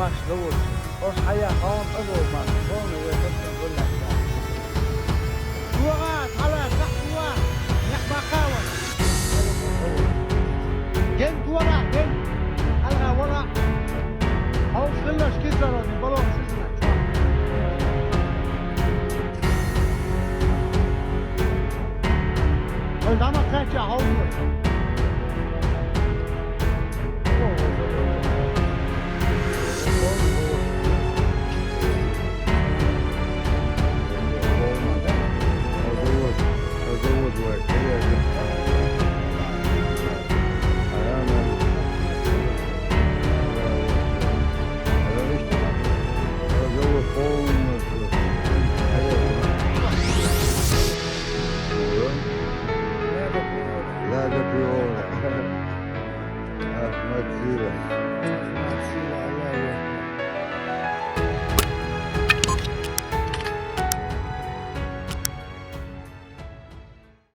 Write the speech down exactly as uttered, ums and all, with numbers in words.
Pas lewat. Os ayah kawan aduh, Bang. Bang, lewat, lewat, lewat. Dua, salah, tak dua. Nyak bakal. Gen dua lah, gen. Alah, wala. Aus gelöscht Kizza di Ballon. Und damals seid ihr auch gut. Also, also, also,